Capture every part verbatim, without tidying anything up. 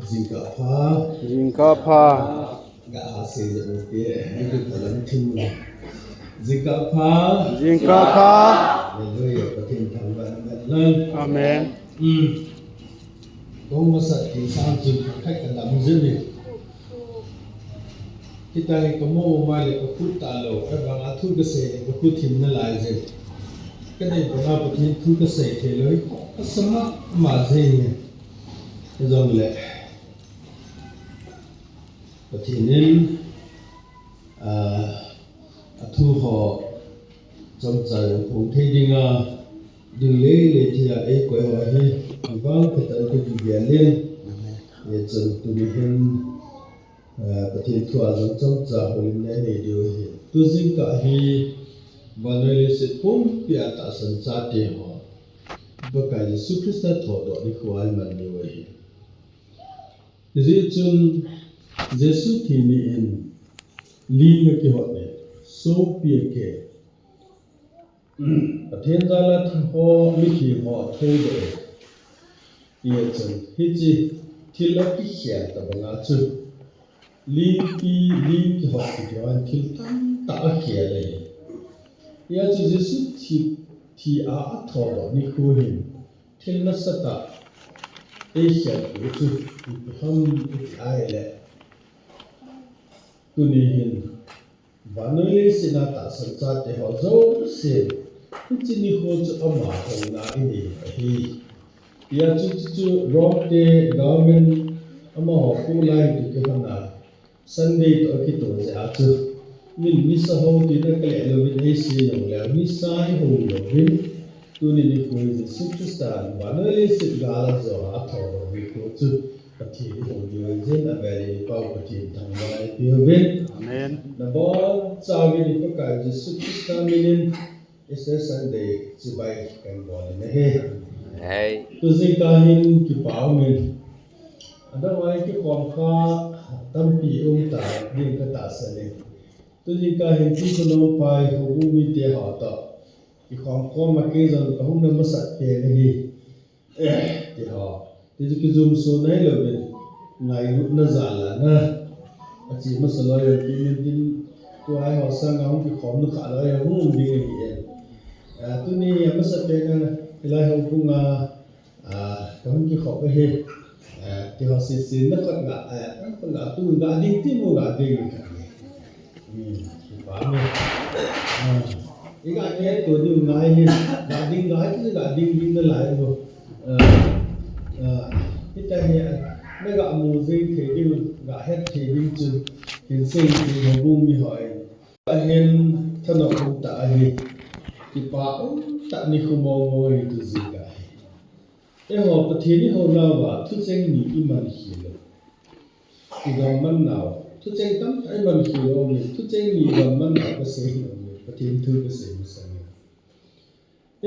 Jingkah pha. Jingkah pha. Ga ha se je mo pe, ai ku ta lam thim mo. Jingkah pha. Jingkah pha. Hallelujah, Pathen thangvah in umhen lang. Amen. Hmm. Kong masat ki sang chun khat ka lam je ni. Hitia hi ka mo mai le ka khut ta lou, ka bang a thu ka sei le ka khut thim nalai je. Ka nei bang a Pathen thu ka sei thei lou, ka sa mama je ni. Ka jong le. Pathen in, ah, a thu ho chomcha jong phong thei dinga, ding lele thei a ei koi ho hi, vang phetan ka gi bia len. Ye chun tuni hin, ah, Pathen thu a jong chomcha houlimna nei diu ahi. Tu jingkah hi, vannoi leiset pumpi a tahsan chate ho, Pakai Jesu Christa thoudoh nikho a i man diu ahi. Hijeh chun Jesu thi ni in lim akihot e, sopi akeh. Pathen jal a thi ho, mithi ho athoudoh e. Hijeh chun hiche thil akikhel tabang a chu limpi, lim kihot kiti ho hin thil tamtah akhel e. Hijeh chun Jesu thi, thi a athoudoh nikho hin thil nasatah eikheltu chu ipi ham iti ahile, tuni hin vannoi leiset a tahsan chate ho jouse hiche nikho chu ama houna inei ahi. Hijeh chun chuchu Rome te government amaho kholai tu kihona Sunday toh akitoh jeh a chu, min misa ho tina kale louvin eisei jongle, misa ihou louvin, tuni nikho hi Jesu Christa vannoi leiset gal a jo a athoudoh nikho chu, Pathen ihou diu ahi jeh in avel in i Pau Pathen thangvah in eipeuvin. Amen. Nabonchauvin i Pakai Jesu Christa min in, Easter Sunday chibai kahin bol in ahi. Hei. Tu jingkah hin kipa umin. Adang a kikhom kha tampi um ta ding katahsan e. Tu jingkah hin Tuikhonung Pai houbung mite ho toh kikhom khom a kei jong kahung na masat pen ahi. Eh, ti ho. Ti chu kijumso nai louvin, ngailutna jal a na. Ache masa loi jong kimin tin, tua eiho sanga hung kikhomna kha loi jong hung um ding ahi e. Ah, tuni amasapen a, hilai houbung a, ah, kahung kikhop ahi. Ah, ti ho sese na khat ga, ah, khat ga tu ga ding ti mu ga ding khat ni. Hmm, kipa mo. Ah, i ga kihetto diu ngai hi, ga ding, ga het, ga ding ding nalai mo. Ah, ah, hitia hi, ah, na ga mu jing thei diu, ga het thei ding chun, hin sei ding houbung mi ho in. Ahin thanop um tah ahi, kipa um tah nikho mong mong ahi tu jingkah hi. Eiho Pathen ihouna uva thucheng ni iman khel u. Igam man nau, thucheng tamtah iman khel u, thucheng ni igam man nau kasei nom e, Pathen thu kasei masang e.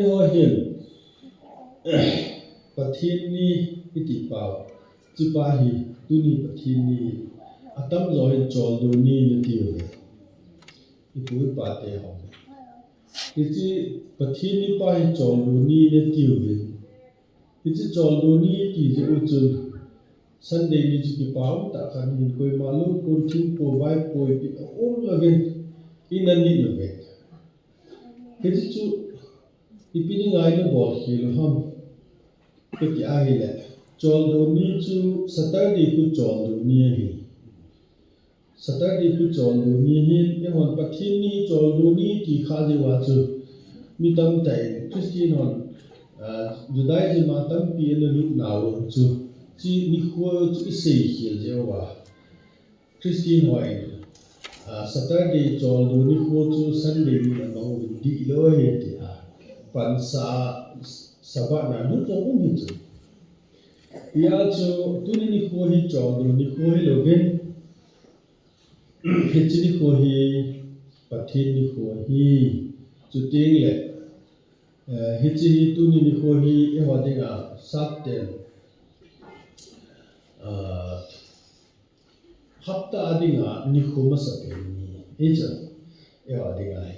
Eiho hin, Pathen ni iti pau, hichepa hi, tuni Pathen ni, atamjo hin choldo ni nati uve. Ipu ipa te ho. Hiche Pathen ni pa hi choldo ni nati uve. Hiche choldo ni ti jeh u chun, Sunday ni chu kipa um tah khat hin koima lungpon thingpo vaipo ipi aum louvin, ina nit uve. Hiche chu, ipi dinga ina bol khel u ham, kati ahile, choldo ni chu Saturday khu choldo ni ahi. Saturday khu choldo ni hin, eihon Pathen ni choldo ni ti kha jeh uva chu, mi tamtah in Christian hon, ah, Judaism a tampi ana lut nau chu, hiche nikho chu isei khel jeh uva. Christian ho in, ah, Saturday choldo nikho chu Sunday ni a mang uvin dihlou ahi tia, pansa a Sabbath na lut jong um hi chu. Hijeh chun tuni nikho hi choldo nikho hilouvin, hiche nikho hi Pathen nikho ahi. Chuteng le, eh, hiche hi tuni nikho hi eiho dinga sapten, ah, hapta a dinga nikho masapen ni ahi chu, eiho dinga hi.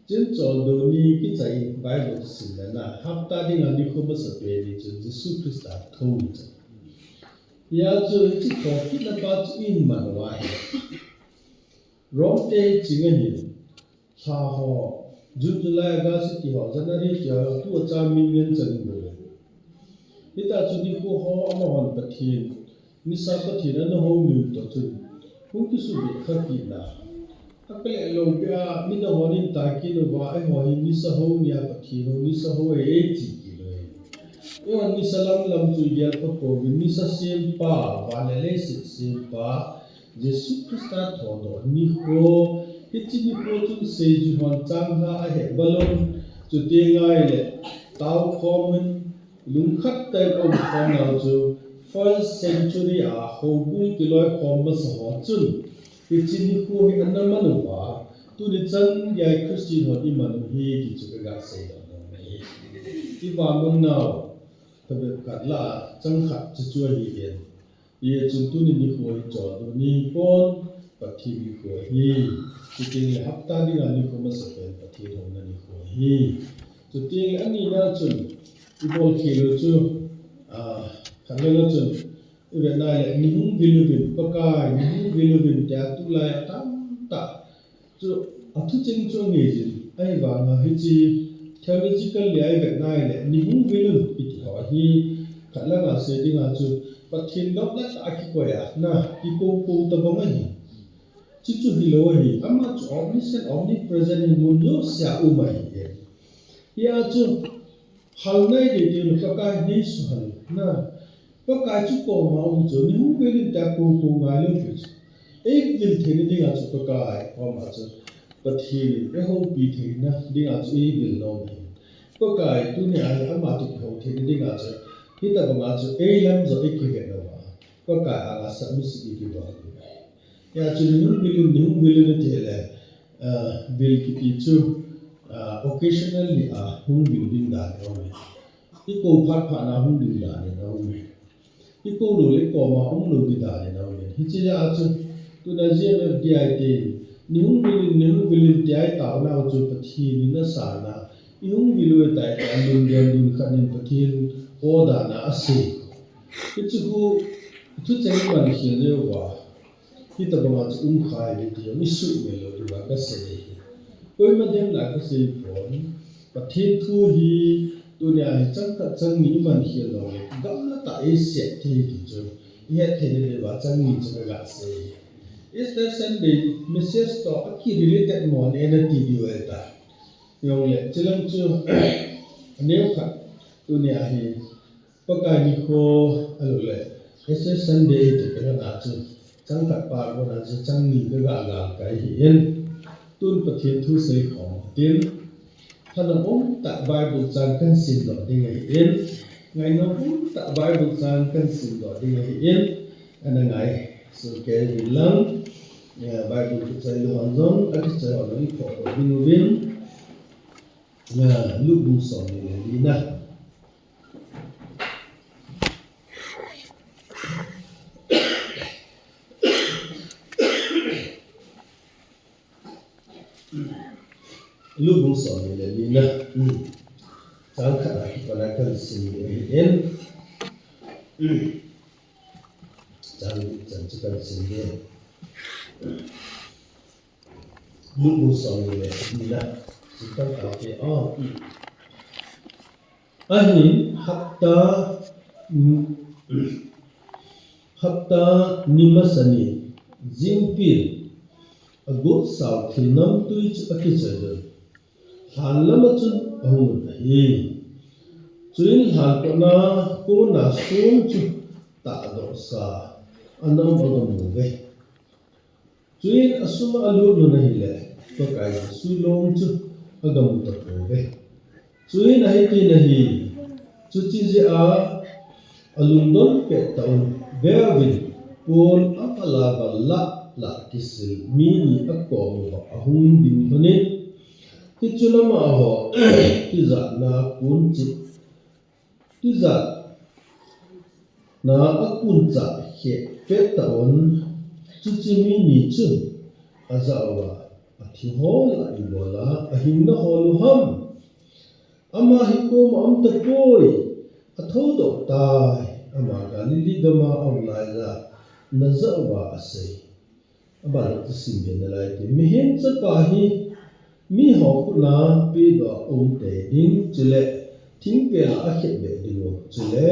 Chun choldo ni kichai in Bible simna, hapta dinga nikho masapen ni chun Jesu Christa thou ni chu. Hia chu hiche thokitna pa chu iman uva ahi. Rome te ching ahin, lha ho, June, July, August ti ho, January ti ho, tu acha min ngen chan in bol e. Hitia chu nikho ho amahon Pathen, nisa Pathen ana hou lim toh chun, hung kisubit kha kit na. Akale lou pia, mi nahon in tai kit uva, eiho hi nisa hou nia Pathen hou, nisa hou e, ei ti kit lou e. Eiho nisa lam lam chu igel pha pouvin, nisa sempa, van le leiset sempa, Jesu Christa thoudoh nikho, hiche nikho chun seijui hon changlhah ahe balun, chuti ngai le, tao khom in, lungkhat tah in um khom nau chu, first century a houbung kiloi khom masa ho chun, hiche nikho hi ana man uva, tuni chan gei Christian hon iman u hi ti chu kaga seidoh nom ahi. Ivan mang nau, phabep khat lah a, chang khat chu chu ahi in. Hijeh chun tuni nikho hi choldo ni hipon, Pathen nikho ahi. Chuteng le hapta dinga nikho masapen Pathen houna nikho ahi. Chuteng le anina chun, ibol khel u chu, ah, khat le chun, ivet nai le, nei hung vil uvin, Pakai, nei hung vil uvin, tia tulai a tamtah chu, athucheng chu angeijin, ahivanga hiche theological li a ivet nai le, nei hung vil un, iti ho hi, khat langa sei dinga chu, Pathen gamla tah a kikoi a, na, kikoukou tabang ahi. Chuchu hilou ahi, ama chu omniscient, omnipresent in mun jousea um ahi e. Hia chu, hal nai ding teng le Pakai nei suhal, na, Pakai chu koma um chu, nei hung vil in tia koukou ngai lou pi chu. Ei vil theina dinga chu Pakai koma chu, Pathen in eihoupi theina dinga chu ei vil nom ahi. Pakai tunia hi ama toh kihou theina dinga chu, hitabanga chu ei lam joh ei kivet nom a, Pakai anga submission i kibol diu ahi. Hia chu nei hung vil un, nei hung vil un ati le, ah, vil kiti chu, ah, occasionally a hung vil ding dan aume. Ikou phat phat na hung vil dan in aume. Ikou lou le ikoma um lou ding dan in aume. Hiche jeh a chu, tuna G M F D I ten, nei hung vil un, nei hung vil un tia itaona u chu Pathen in asana. Ihung vil u ahitai tia lungdon dun khat in Pathen order na asei. Hichu khu, thucheng iman khel jeh uva, hitabanga chu um kha ive ti jong isuhmil lou diuva kasei ahi. Koima dem lah a kasei pon. Pathen thu hi, tunia hi chang khat chang ni iman khel lou le, gamla tah a iset thei ti chu, ihet theina diuva chang ni chu kaga sei. Easter Sunday message toh aki related mo nati diu ahitai. Jongle, chulang chu, aneo khat, tunia hi, Pakai nikho, ahilou le, Easter Sunday ti kiti na chu, chang khat pa kona chu, chang ni kaga galkai ahin, tun Pathen thu seikhom tin, thanom umtah Bible chang kahin simdoh ding ahin, ngainom umtah Bible chang kahin simdoh ding ahin, ana ngai soh kei uvin lang, Bible kichoi lou hon jong, akichoi hon jong, iphohdoh ding uvin, Luke bung somni le lina. Luke bung somni le lina. Hmm. Chang khat a kipat a kahin sim ding ahin. Hmm. Chang, chang chu kahin sim ding. Luke bung somni le lina. Chang khat a kipat a. Hmm. Ahin hapta, hapta ni masa ni, jingpin, agutsau thil namtui chu akichoi doh in, lhan lama chun ahung un ahi. Chuin lhan kotna kona song chu tahdohsa ana um agamu uve. Chuin asung a alut un ahile, Pakai Jesu long chu agamu tapouve. Chuin ahitin ahi, chuche jeh a alungdon pettah un, veuvin, pon aval aval lah lah kisil mi ni akom uva ahung ding lhonin, hichu lama ho, tijatna a kun chip Tijatna a kun chah kheh pettah un, chuche mi ni chun ajah uva, Athi ho lah a ibol a, ahinna hol u ham? Ama hi koma aum tapoi, athoudoh tai, ama Galilee gam a aum lai a, Nazareth a asei. Aban a chu sim be nalai te. Mihem Chapa hi miho khut a pedoh a um tei ding, chule thingpel a akhetbeh ding u, chule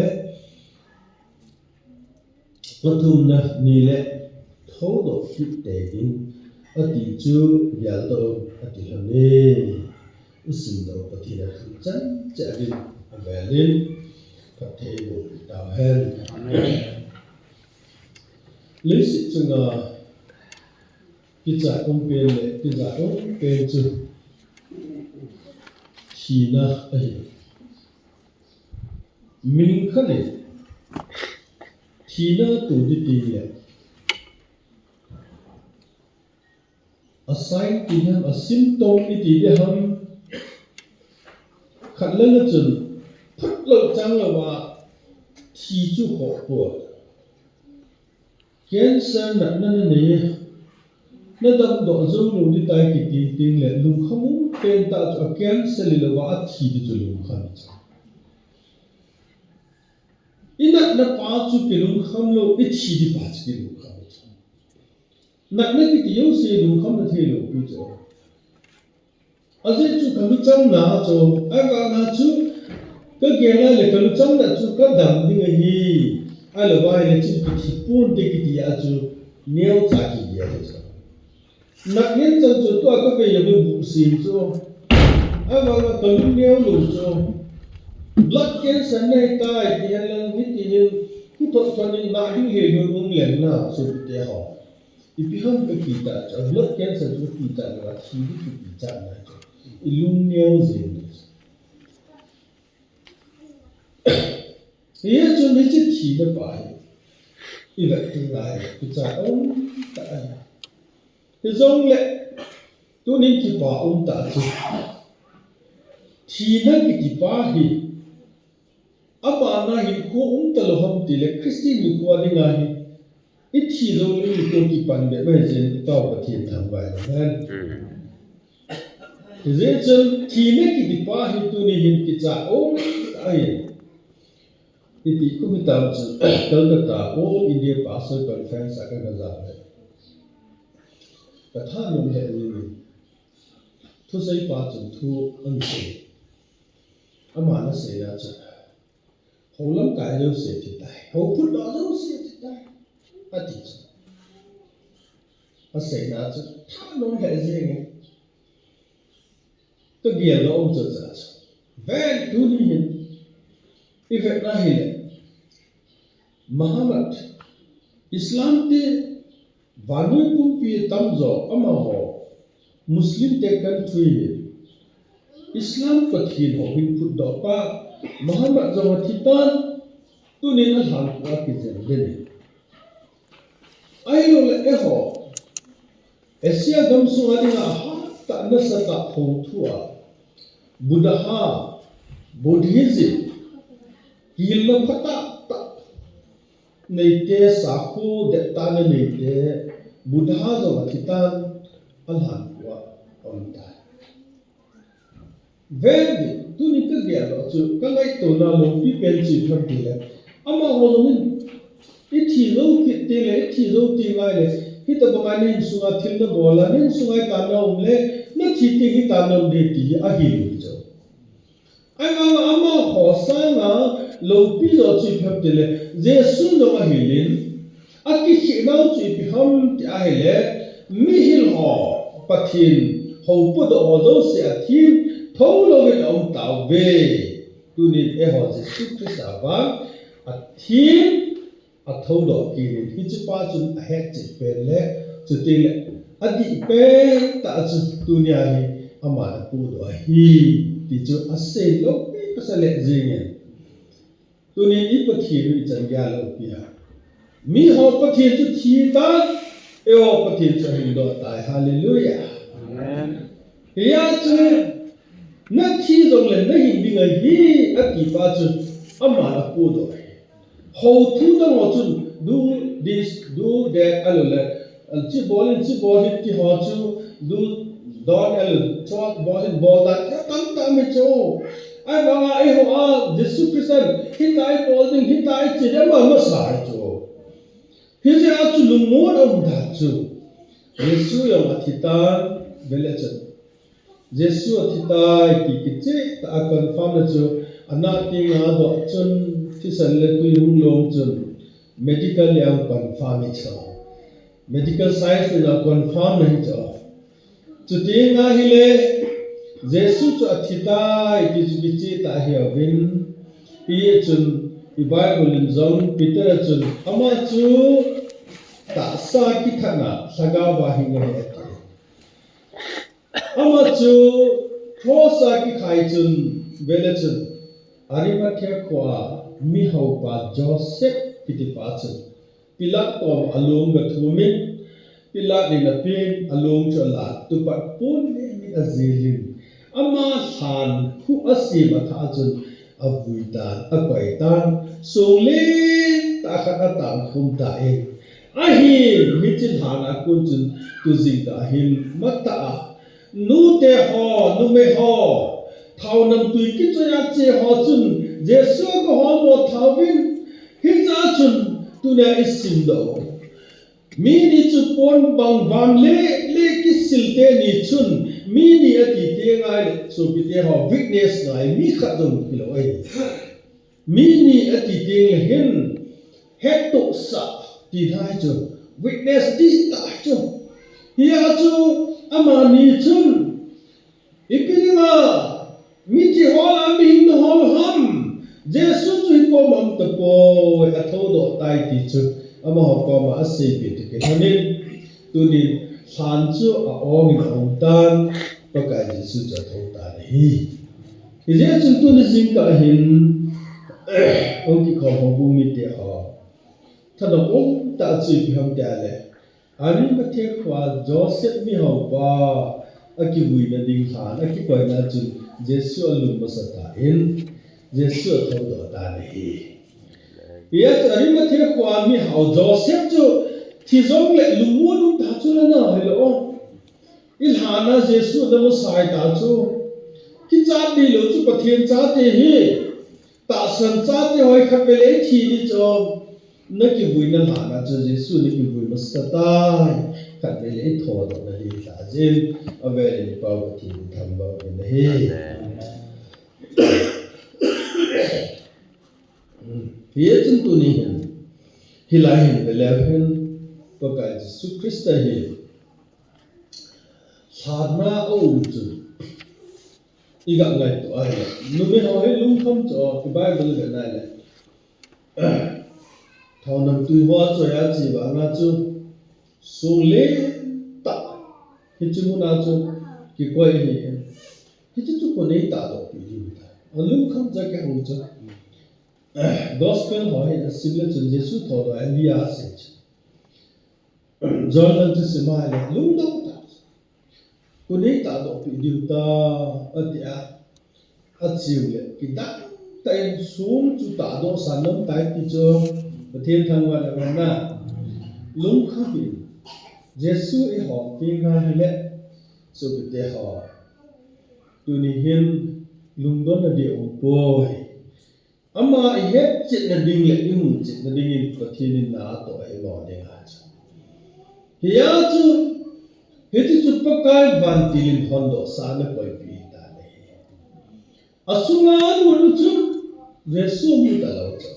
athumna ni le thoudoh kit tei ding, ati chu geldoh un, ati lhon e. Isimdoh Pathen a thu chan cheh a ding avel in phatthei boh peh tau hen. Amen. Leiset chunga kichat um pen le kichat um pen chu thina ahi. Min khat in thina tu ding ti le, a sign ti ham, a symptom iti ding ham, khat le khat chun phatlou changlou a thi chu khoh poi. Cancer natna nanei, nadamdoh jou lou ding tai kiti teng le, lungkham um pen tah chu a cancer hilou a, athi ding chu lungkham chu. Inatna pa chu kilungkham lou, ithi ding pa chu kilungkham chu. Natna kiti jouse lungkhamna theilou pi chu. Ajeh chu kaluchang na chu, ahivang a chu, kagel a le kaluchang na chu kadam ding ahi. Ahilou va ahile chu kithi ponte kiti a chu, neocha kigel chu. Natna chan chu tua kavei a buh sim chu. Ahivang a kalung neo lou chu. Blood cancer nahi tai, ti hen lang, hiti hin, kithot thot in na ding le lung um leng na, sopite ho. Ipi ham kakichat chu, blood cancer chu kakichat na, thi ding kakichat na chu. Ilung neo jeng ding chu. Hijeh chun hiche thina pa hi ivet teng le kichat um tah ahi. Hijongle tunin kipa um tah chu, thina kiti pa hi abana hinkho um talou ham tile, Christian hinkho a dinga hi, ithi jou le hinkho kipan be mai jeng, i Tao Pathen thangvah in amen. Hijeh chun thina kiti pa hi tuni hin kichat um tah ahi. Ipi kum hitam chun, Calcutta All India Pastor Conference a kana jao le, kathanom lheh jengin, thusei pa chun thu ahin sei. Aman aseina chu, hou lamkai jouse thi tai, hou phutdoh jouse thi tai, ati chu. Aseina chu thanom lheh jengin, kageldoh um chu chu. Ven tuni hin ivet na hile, Muhammad, Islam te vannoi pumpi tamjo amaho, Muslim te country hi, Islam Pathen ho hin phutdoh pa Muhammad jong athi tan, tunin alhan pua kijen ding ahi. Ahilouleh eiho Asia gamsunga dinga ahat tah, nasatah, thouthou a, Buddha, Buddhism, hilna phatah tah neite, sakho dettahna neite, Buddha jong athi tan, alhan pua aum tai. Ven, tuni kageldoh chu, kangaitona loupi pen chu ipi ham tile, amaho jong hin, ithi jou kit teng le, ithi jou teng ngai le, hitobanga na insunga thil nabol a, na insunga hitia naum le, nathi teng hitia naum ding ti hi ahil u chu. Ahivanga amaho sanga loupi jo chu ipi ham tile, Jesu jong ahilin, akikheh nau chu ipi ham ti ahile, mihil ho, Pathen hou phutdoh ho jouse athin, thou louvin aum tauve. Tunin eiho Jesu Christa vang athin, athoudoh kit in, hiche pa chun ahetchet pen le, chuteng le, adih pen tah chu tunia hi aman apohdoh ahi, ti chu asei loupi kasa lheh jengin. Tunin i Pathen u ichan geiya loupi ham? Miho Pathen chu thi tan, eiho Pathen chu ahingdoh tai. Hallelujah. Amen. Hijeh chun, nathi jongle nahin ding ahi, ati pa chu, aman apohdoh ahi. Hou thu dang ho chun, do this, do that, ahilouleh, chibol in, chibol hih ti ho chu, do Don el chot bol in bol da, kei tam tam mi chu. Ai banga ei ho a, Jesu Christian, hita ei bol ding, hita ei chi ding, ama masa ei chu. Hijeh a chu lungmon a um da chu. Jesu jong athi tan, vele chu. Jesu athi tai, ti kicheh tah a confirm na chu, ana ti nga do chun, thisan le tui hung lom chun, medical le ang confirm hi chu. Medical science le na confirm na hi chu. Chuti nga hile, Jesu chu athi tai, ti chu kicheh tah hi aum in, ti chun, i Bible in jong, Peter chun, ama chu tahsa kithatna, lhagao va hi nge he ati. Ama chu cross a kikhai chun, vele chun, Arimathea khoa mihaupa Joseph kiti pa chun, Pilat kom a alung ga thum in, Pilat in apen, alung chu ala, tupat pon le min ajil in, ama lhan khu asem a tha chun, avui tan, akoi tan, song lentah khat atang khum tan, ahin, hiche lhan a kon chun, tu jingkah hin, matah a, nute ho, numei ho, thao namtui kichoi a che ho chun, Jesu ka ho mo thao vin, hiche a chun, tunia i sim doh. Mi ni chu pon bang van le, le kisil te ni chun, mi ni ati te ngai le, sopi te ho, witness ngai, mi khat jong kilo ahi. Mi ni ati teng le hin, hettohsah ti lai chu, witness ti tai chu. Hia chu, amani chun, ipi dinga, mithi hol a mihing nahol ham, Jesu chu hikoma um tapoi, athoudoh tai ti chu, amaho koma aseipeh toh kilhonin, tunin lhan chu a-ong in aum tan, Pakai Jesu chu athou tan ahi. Hijeh chun tuni jingkah hin, hung kikhom houbung mite ho, thanom umtah chu ipi ham tia le, Arimathea khoa Joseph mihaupa akivuina ding lhan, akikoina chun Jesu alum masa tan, Jesu athoudoh tan ahi. Hia chu Arimathea khoa mihao Joseph chu thi jongle lungmon um tah chu la na hilo. I lhan a Jesu ana masai tah chu. Kichat ding lou chu Pathen chate hi. Tahsan chate hoi khatvei le thi ding chu. Na kivuina lhan a chu Jesu na kivui masa tai. Khatvei le thoudoh na ding tah jin. Avel in i Pa Pathen thangvah in ahi. Amen. Hijeh chun tuni hin, hilai hin veleu hin, Pakai Jesu Christa hi, lhan a aum chun, i ga ngaito ahile, numei ho hi lungkham chu, i Bible ve nai le, thao namtui ho choi a che vang a chu, song lentah, hiche mun a chu, kikoi ahi. Hiche chu kon ei tahdoh pi diu ta. Alungkham cha kihou chu. Gospel ho hi asim le chun Jesu thoudoh a Elia asei chu. John lang chu sim a le lungdong tah. Kon ei tahdoh pi diu ta, ati a. Achiu le, kidang tah in song chu tahdoh sa nom tai ti chu. Pathen thangvah in aum na. Lungkham in. Jesu i hom pi nga hile. Sopite ho. Tuni hin lungdonna ding um poi. Ama i hetchetna ding le i muchetna dingin Pathen in na atoh ahi mo ding ahi chu. Hia chu, hiche chu Pakai vantil in hondohsah na koipi ahi tai. Asunga alut u chu, Jesu mu talou chu.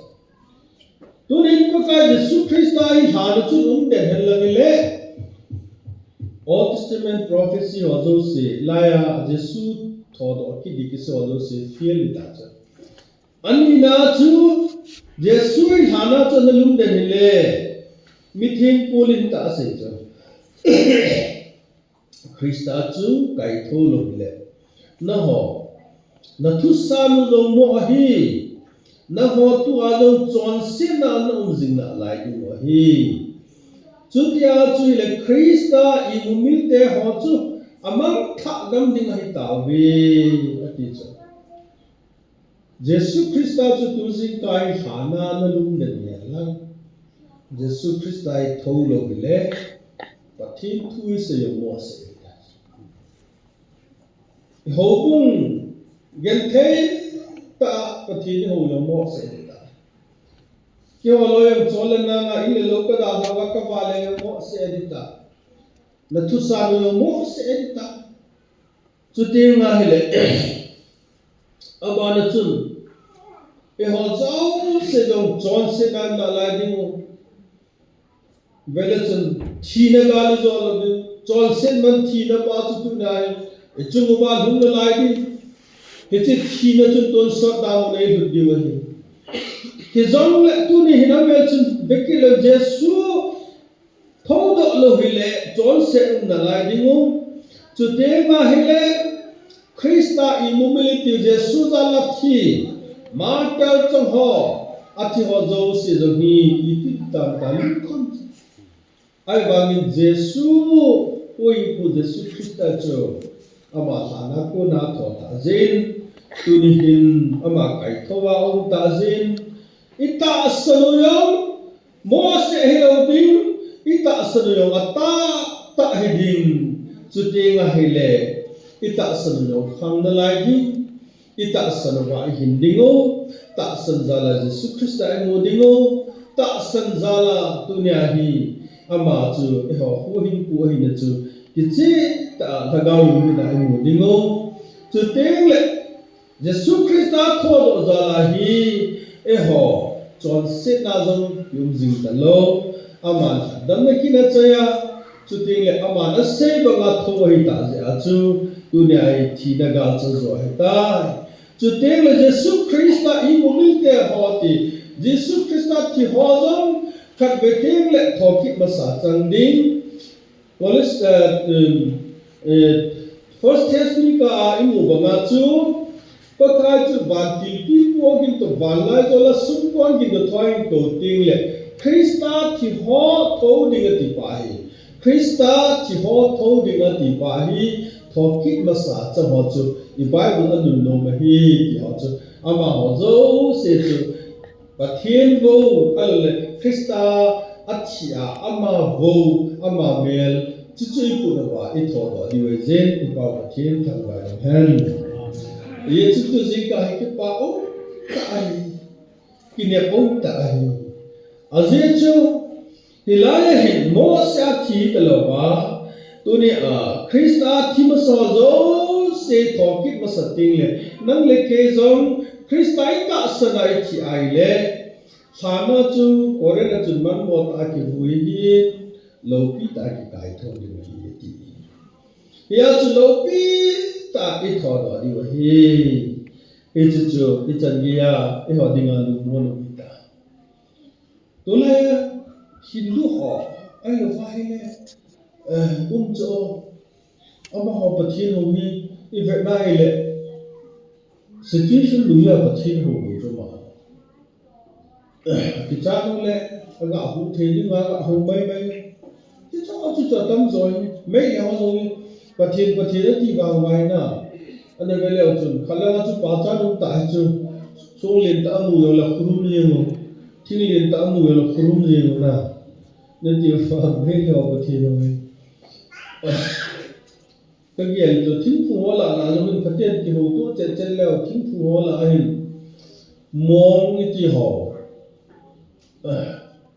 Tunin Pakai Jesu Christa i lhan a chun um den hen lang hile. Old Testament prophecy ho jouse, laiya Jesu thoudoh kiti kisei ho jouse, fail hita chu. Anina chu, Jesu i lhan a chun ana lum den hile. Mitheng kul in tah asei chu. Christa chu kaithou lou hile. Nangho, na thusan u jong mo ahi. Nangho tua jong chonsetna a na um jing nalai ding u ahi. Chutia chu hile Christa imu milte ho chu amangthah gam ding ahi tauve, ati chu. Jesu Christa chu tu jingkah i lhan a na lum den hen lang. Jesu Christa i thou lou hile, Pathen thu i sei jong mo asei ta. Houbung genthei tah a Pathen ihou lou mo se ding ta. Keiho loi jong chol le nanga in le lou kada lou a kava le jong mo se ding ta. Na thusan u jong mo se ding ta. Chuti nga hile. Abana chun. Eiho jouse jong chonsetna nalai ding u. Vele chun thina gal ijo lou ding, chonset man thina pa chu tunai, ichung uva lhung nalai ding. Hiche thina chun tonsot dang u nei lhut ding ahi. Hijongle tuni hin avel chun vekit le Jesu thoudoh lou hile chonset um nalai ding u. Chuti nga hile Christa imumil iti Jesu jal a thi, martyr chang ho, athi ho jouse jong hi, iti tam ta lungkham. Ahivangin Jesu, Pu Jesu Christa chu, ama lhana kona tho ta jin, tuni hin ama kaithou a um ta jin, itahsan u jong, Mose hilou ding, itahsan u jong atahtah hiding. Chuti nga hile, itahsan u jong khang nalai ding, itahsan uva ihin ding u, tahsan jal a Jesu Christa imu ding u, tahsan jal a tunia hi, ama chu eiho huhhingpu ahina chu, kicheh tah a lhagao imu ding u. Chuti le, Jesu Christa thoudoh jal a hi, eiho, chonsetna jong um jing talou, aman damna kin achai a, chuti le aman asei banga thou ahi ta jeh a chu, tunia hi thina gal chu jo ahi tai. Chuti le Jesu Christa imumil te ho ti, Jesu Christa thi ho jong khatvei teng le thokit masa chang ding. Paulus, eh, um, eh, First Thessalonica a imu banga chu, Pakai chu vantil pipu agin toh vanlaijol a sumkon gin toh thua hin tou teng le, Christa thi ho thou ding ati pa hi. Christa thi ho thou ding ati pa hi, thokit masa chang ho chu, i Bible a nunnom ahi, ti ho chu, amaho jouse chu, Pathen vou, ahilou le Christa athi a, ama vou, ama mel, chuchu iput uva, ithoudoh diu ahi jin, i Pau Pathen thangvah in umhen. Hiche chu tu jingkah hi kipa um tah ahi, kinep um tah ahi. Ajeh chu, Hilai a hin Mose athi talou va, tuni a Christa athi masa jouse thokit masa teng le, nang le kei jong Christa itahsan a ithi ahile, lhana chu Corinth a chun manmo tah a kivui hi, loupi tah a kikaithou ding ahi ati. Hia chu loupi tah a ithoudoh diu ahi. Hichu chu ichan geiya eiho dinga lungmon um ahi ta. Tulai hin lu ho, ahilou va hile, eh, um chu, amaho Pathen hou hi, ivet na hile, situation lu a Pathen hou bou chu ma. Eh, kicha nu le, aga hou thei ding, aga hou mai mai. Hichu, chu, chu atam jo hi, mei le ho jong hi, Pathen, Pathen ati vang vai na. Ana ve leu chun, khat le nga chu pachat um tah hi chu, song lentah amu jong le khurum jeng u, thing lentah amu jong le khurum jeng u na. Nati vang ve leu Pathen jong hi. Kagel chu thingphung ho lah na jong hin Pathen kihou to chet chet leu thingphung ho lah a hin. Mong iti ho.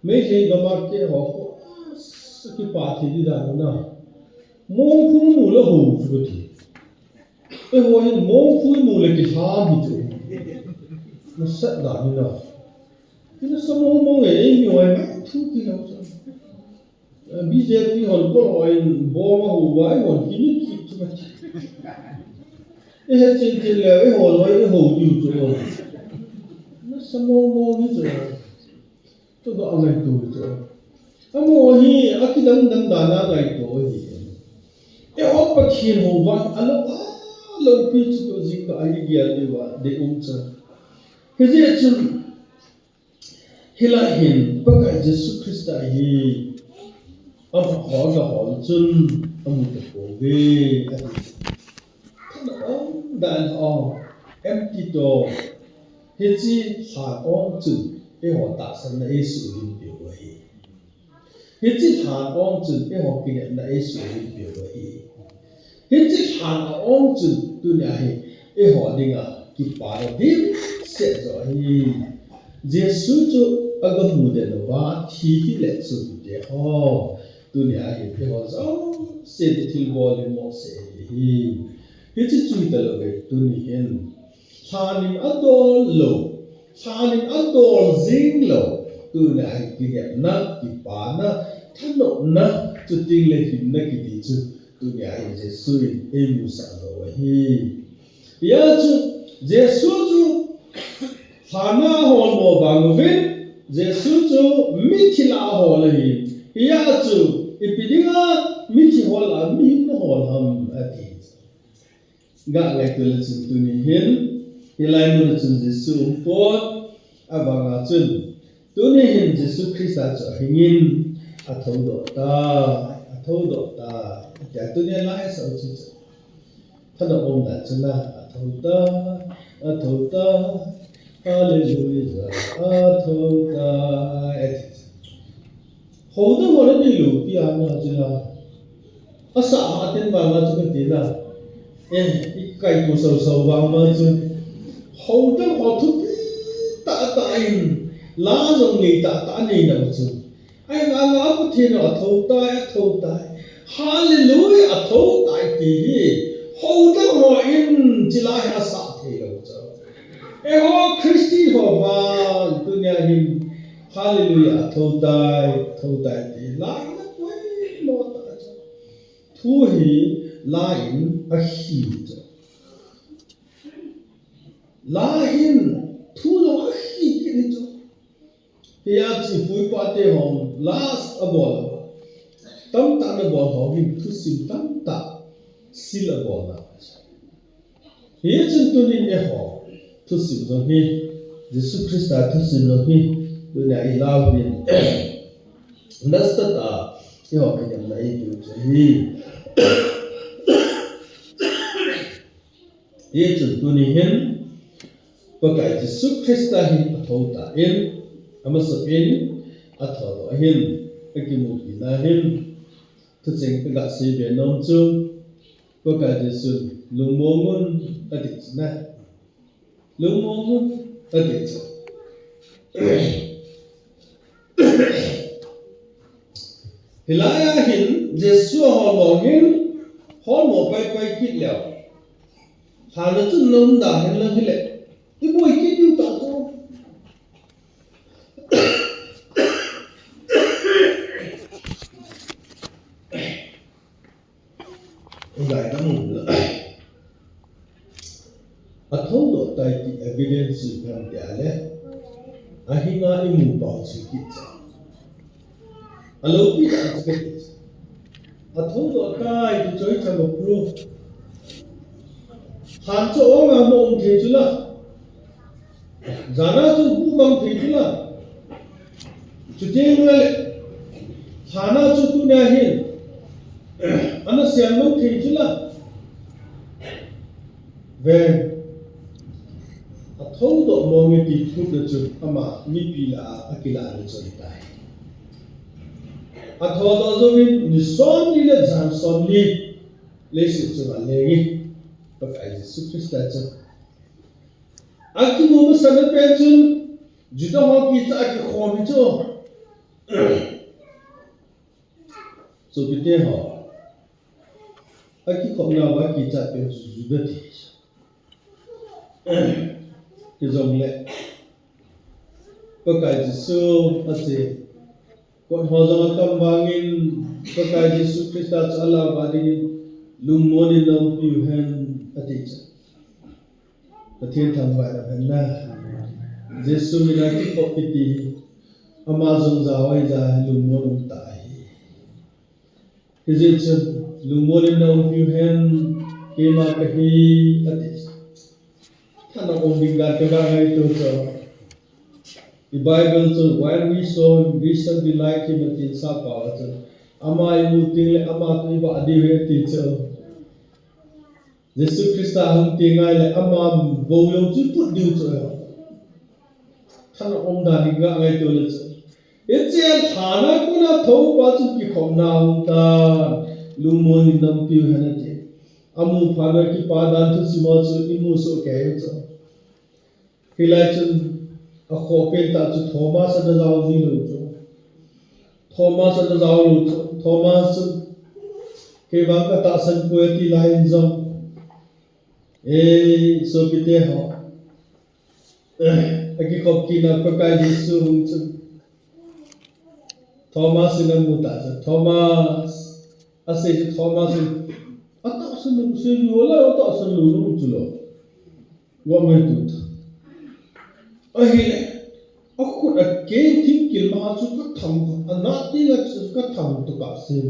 Meitei gam a keh ho, kipa thei di dan u na. Mongphung mu le hou chu kati. Eiho hin mongphung mu le kilham hi chu. Nasat dan u na. Kina sa mong mong e, eimi ho mai thu kilou chu. B J P hon kol ho in bom ahou vai hon kini kit chu kati. Eihe chen chen le, eiho loi, eiho diu chu. Nasa mong mong hi chu. Tuga angaito chu. Amaho hi, akidang dang dan a ngaito ahi. Eiho Pathen hou vang, alou, aloupi chu tu jingkah a igel diu va, dei um chu. Hijeh chun, hilai hin Pakai Jesu Christa hi, amaho aga hol chun, amu tapouve, ati. Thana ong dan ong, empty tomb. Hiche lhan ong chun, eiho tahsanna eisuhhing peh u ahi. Hiche lhan ong chun, eiho kinepna eisuhhing peh u ahi. Hiche lhan a-ong chun tunia hi eiho dinga kipana dimset jo ahi. Jesu chu agamu den uva, thi hile chun te ho. Tunia hi eiho jouse thilbol hi mohseh ahi. Hiche chu talou ve tuni hin. Lhan in adol lou, lhan in adol jing lou, tunia hi kinepna, kipana, thanopna, chuting le hinna kiti chu, tunia hi Jesu in eimusah lou ahi. Hia chu, Jesu chu, lhan a ahol mo vang uvin, Jesu chu mithi la ahol ahi. Hia chu, ipi dinga mithi hol a, mihing nahol ham, ati. Ga ngaito le chun tuni hin, hilai mun a chun Jesu umpon, avanga chun, tuni hin Jesu Christa chu ahingin, athoudoh tai, athoudoh tai. Tia tuni lai sa u chu chu. Thanop umdan chun a, athou tai, athou tai, Hallelujah, athou tai. Ati chu. Houdoh ho nadei lou pi a na chu la. Asa a ten vang a chu kati na. Eh, ikaito sau sau vang a chu. Houdoh ho thupi tah tah in. La jong nei tah tah nei na chu. Ai nga nga Pathen athou tai, athou tai. Hallelujah, athou tai ti hi. Houdoh ho in chilai hi asah thei lou chu. Eiho Christian ho vang tunia hin. Hallelujah, athou tai, athou tai ti. La in apoimo tah chu. Thu hi la in ahi chu. La hin thu jong ahi kit hi chu. Hia chu pu ipa te hon la abol. Tamtah nabol ho hin thusim tamtah sil abol na. Hichun tunin eiho thusim jong hi, Jesu Christa thusim jong hi, tunia ilah u hin. Nasatah a, eiho kinem na ipi u chu hi. Hichun tuni hin, Pakai Jesu Christa hi athou tan, amasapin, athoudoh ahin, akimupi na hin, thucheng kaga seibe nom chu, Pakai Jesun, lungmong un, ati chu na. Lungmong un, ati chu. Hilai a hin, Jesu aholmo hin, holmo paipai kit leu. Lhan a chun na umda hen lang hile. Iboi kit diu ta chu. Ngai ta mu la. Athoudoh tai ti evidence chu kan tia le. Ahinga imu pau chu kit cha. Alopi ta chu kit. Athoudoh tai ti choi cha mo proof. Lhan chu ong a mo um thei chu la. Jana chu bu mang thei chu la. Chuti ngai le. Lhan a chu tunia hin. Ana sian mang thei chu la. Ven. Athoudoh mong e ti phut na chu ama mipi lah a akilah na chu tai. Athoudoh jouvin ni somli le jan somli. Leiset chunga leng e. Pakai Jesu Christa chu. Akimu masat na pen chun, Juda ho kicha akikhom hi chu. Sopite ho. Akikhomna uva kicha pen chu Juda ti. Hijongle. Pakai Jesu ache. Kot ho jong atam vangin, Pakai Jesu Christa chu alah uva dingin, lungmon in na umpiu hen, ati chu. Pathen thangvahna henlang. Jesu mina kikhop kiti hi, ama jong jaoi ja hi lungmon um tah ahi. Hijeh chun, lungmon in na umpiu hen, keima kahi, ati chu. Thanop um ding dan kaga ngaito chu. I Bible chu, while we saw him, we shall be like him, ati sa pau chu. Ama imu teng le, ama toh ivah diu ahi ti chu. Jesu Christa hung teng ngai le, ama bou jong chu iput diu chu. Thanop um dan ding kaga ngaito le chu. Hiche lhan a kona thoupa chu kikhopna hung tan, lungmon in na umpiu hen ati. amu phat a kipa dan thusim a chu imu soh kei chu. Hilai chun akhoh pen tah chu Thomas ana jao ji lou chu. Thomas ana jao lou chu. Thomas chu kei vang katahsan poi ati lai in jong. Ei, sopite ho. Akikhop kit na Pakai Jesu hung chun. Thomas in amu tah chu. Thomas. Asei chu Thomas in. Atahsan lou, sei lou la, atahsan lou lou chu lo. Wa mai tu ta. Ahile. Akhut akeng thingkil ma chu katham, anati la chu katham tu ka sin.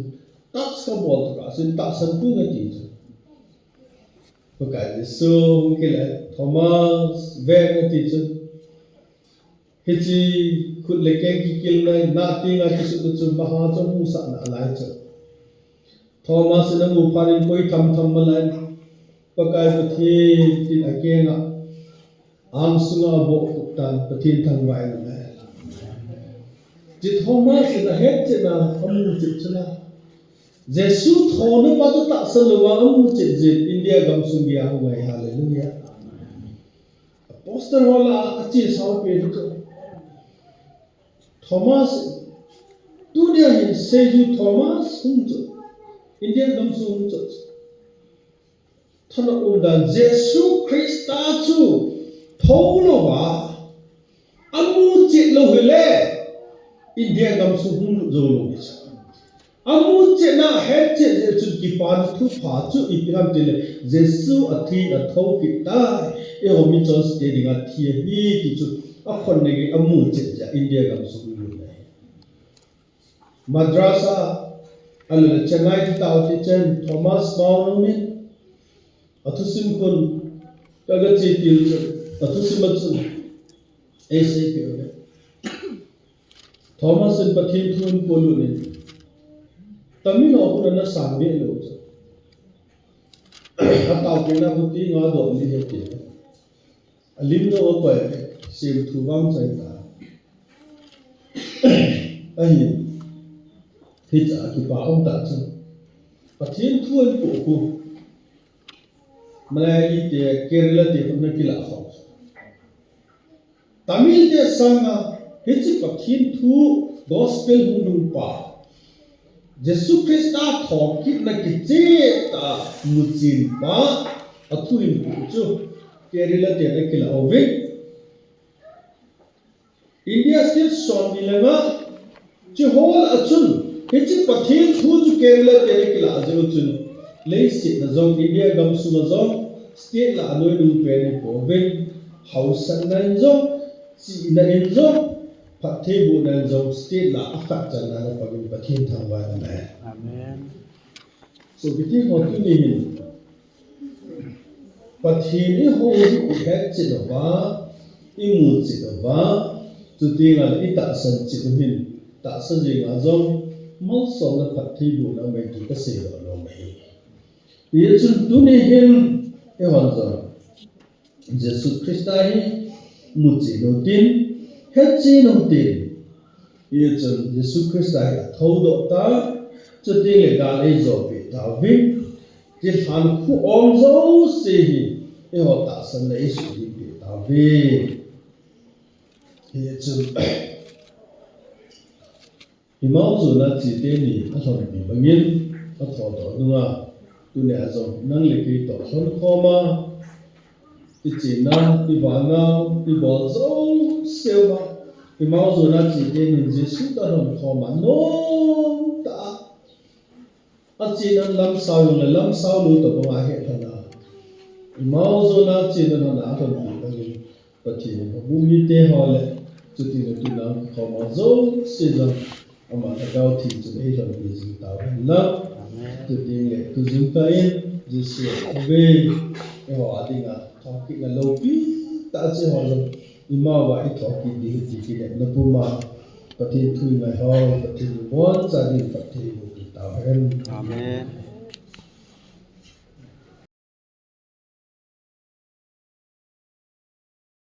Touch kabol tu ka sin, tahsan poi ati chu. Pakai Jesu hung kile, Thomas, ve ati chu. Hiche khut le keng kikil nai, nati nga kisut chu maha chu musah nalai chu. Thomas in amu phat in koi tham tham malai. Pakai Pathen tin akeng a. Angsunga aboh tan Pathen thangvah in aum e. Hiche Thomas in ahetchet na, amuchet chu na. Jesu thona pa chu tahsan louva amuchet jeh in India gamsung geiya ahung ahi, hallelujah. Apostle ho lah a achesao pen chu. Thomas, tunia hin seiju Thomas hung chu. India gamsung hung chu. Thana umdan Jesu Christa chu thou louva, amuchet lou hile, India gamsung hung lut jou lou ding chu. Amuchet na hetchet jeh chun kipana thupha chu ipi ham tile, Jesu athi athou kit tai, eiho michonse te dinga thi ahi ti chu akhonna gei amuchet jeh a India gamsung hung lut ahi. Madras a, ahilou le Chennai ti tao ti chen, Thomas Mao Nung in, athusim khun, kaga che til chun, athusim a chun, eisei peh uve. Thomas in Pathen thu ahin polut in, Tamil ho khun ana sang be lou chu. Atao pena khu ti nga doh ni he ti. Alim jong akoi, semthu vang chai ta. Ahin, hiche a kipa um tah chu. Pathen thu ahin poh khu. Malayali te, Kerala te khun ana kilah khom. Tamil te sanga, hiche Pathen thu gospel hung nung pa. Jesu Christa thokitna kicheh tah a muchen pa, athu hin poh chu, Kerala te ana kilah uvin. India state somni le nga, hiche ho lah a chun, hiche Pathen thu chu Kerala te ana kilah jeh u chun, leiset a jong, India gamsung a jong, state lah a anoinung pen ahi pouvin, haosanna in jong, chihna in jong, phattheibohna in jong, state lah a khat channa ana pangin Pathen thangvah in ahi. Amen. Sopite ho, tuni hin Pathen eiho hi ihetchet uva, imuchet uva, chuteng le itahsan chet u hin, tahsa jenga jong, malsomna phattheibohna um e ti kasei doh nom ahi. Hijeh chun tuni hin, eihon jong Jesu Christa hi muchen utin, hetchen utin. Hichun Jesu Christa hi athoudoh ta, chuteng le gal eijopeh tauvin, chulhang khu-om jouse hi, eiho tahsanna eisuhdih peh tauve. Hichun, Emmaus jona che teni alhonpi bangin, athoudoh nunga, tunia jong nang le kei toh lhonkhoma, ichenna, ivannau, ibol jouseuva, Emmaus jona che tenin Jesu toh lhonkhoma, nomtah a, achenan lamsao jongle lamsao lou tobanga ahetlhona, Emmaus jona chenan lhona alhonpi bangin, Pathen in abu mite ho le, chuteng le tunia khoma jouse jong, ama lhagao theng chun eilhonpi jing tauhen lang. Amen. Chuteng le, tujingkah in, Jesu ave, eiho a dinga, thokitna loupi tah a che ho jong, Emmaus a ithokit ding ahi ti kinepna puma, Pathen thu ingai ho, Pathen in iboncha ding phatthei boh tauhen. Amen.